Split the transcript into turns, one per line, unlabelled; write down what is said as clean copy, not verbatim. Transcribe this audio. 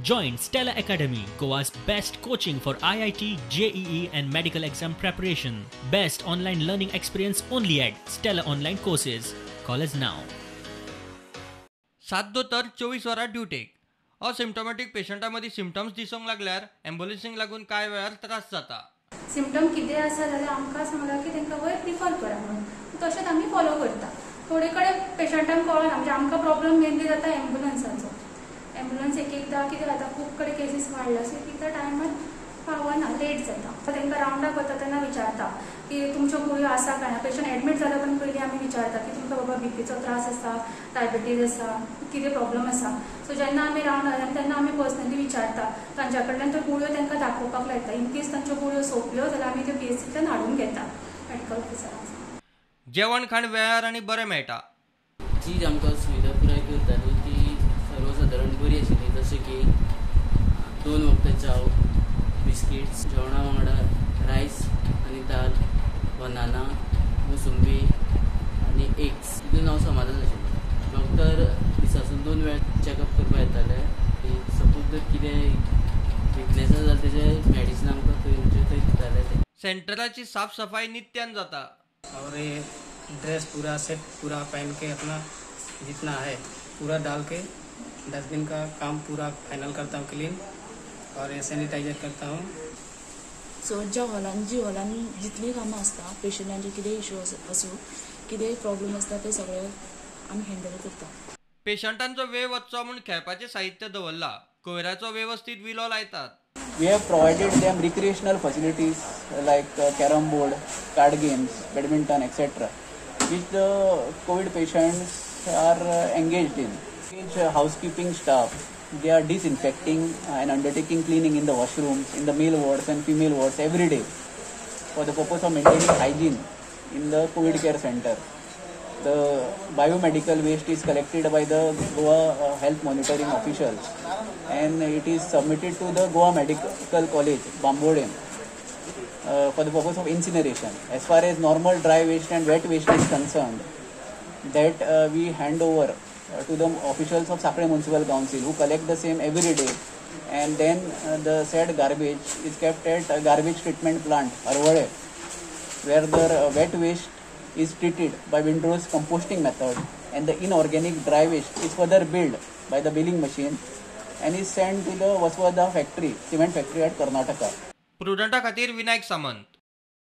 Join Stella Academy, Goa's best coaching for IIT, JEE and medical exam preparation. Best online learning experience only at Stella Online Courses. Call us now.
7 दोतोर 24 वरां ड्युटेक. असिम्टोमॅटीक पेशंटा मदीं symptoms दिसूंक लागल्यार एम्बुलन्सींक लागून कांय वेळार त्रास जाता.
सिमटम कितें आसा जाल्यार आमकां सांगलां की तांकां वयर प्रिफर करा म्हणून, तशेंच आमी फॉलो करता. थोडे कडेन पेशंटांक कळना, म्हणजे आमकां प्रॉब्लम मेनली जाता एम्बुलन्साचो. एम्बुलन्स एक एकदां कितें जाता, खूब कडेन केसीस वाडल्या, सो एक एकदां टायमार पावना, लेट जाता. तांकां रावंडाक वता तेन्ना विचारता की तुमच्यो गुळयो आसा काय ना. पेशंट एडमीट जाता पण पयलीं आमी विचारता की तुमकां बाबा बीपीचो त्रास आसा, डायबिटीज आसा, कितें प्रॉब्लम आसा. सो जेन्ना आमी रावंड आनी तेन्ना आमी पर्सनली विचारता तांच्या कडल्यान, त्यो गुळयो तांकां दाखोवपाक लायता. इनकेस तांच्यो गुळयो सोंपल्यो जाल्यार आमी त्यो पीएचसींतल्यान हाडून घेता मेडिकल ऑफिसरांक.
जेवण खाण वेळार आनी बरें मेळटा.
जी आमकां सुविधा पुराय करताली ती सर्वसादारण बरी आशिल्ली, जशें की 2 वक्त चाव, बिस्किट्स, जेवणा वांगडा रायस आनी दाल, बनाना, मोसंबी आनी एग्स. तितून हांव समाधान आशिल्लो. डॉक्टर दिसासून 2 वेळा चॅकअप करपाक येताले. सपोज जर कितें विकनेस आसा जाल्यार तेजें मेडिसिन आमकां थंयचे थंय दिताले. ते
सेंटराची साफ सफाई नित्यान जाता.
और ये ड्रेस पूरा सेट पूरा पहन के अपना जितना है पूरा डाल के डस्टबिन का काम पूरा फाइनल करता हूँ, क्लीन और ये सैनिटाइजर करता हूँ.
सो ज्या हॉलान जी हॉलान जितलीं कामां आसता, पेशंटांचे कितें इशू आसूं, कितेंय प्रॉब्लम आसता, ते सगळे आमी हँडल करता.
पेशंटांचो वेळ वचचो म्हूण खेळपाचें साहित्य दवरलां. कोयराचो वेवस्थीत विलो लायतात.
We have provided them recreational facilities like carrom board, card games, badminton, etc., which the COVID patients are engaged in. Each housekeeping staff, they are disinfecting and undertaking cleaning in the washrooms, in the male wards and female wards every day for the purpose of maintaining hygiene in the COVID care center. The biomedical waste is collected by the Goa health monitoring officials and it is submitted to the Goa Medical College, Bambolim, for the purpose of incineration. As far as normal dry waste and wet waste is concerned, that we hand over to the officials of Sakre Municipal Council, who collect the same every day, and then the said garbage is kept at a garbage treatment plant, Arvale, where the wet waste is treated by Windrose composting method and the inorganic dry waste is further billed by the billing machine and is sent to the Vaswada factory, cement factory at Karnataka.
Prudenta खातीर विनायक सामंत.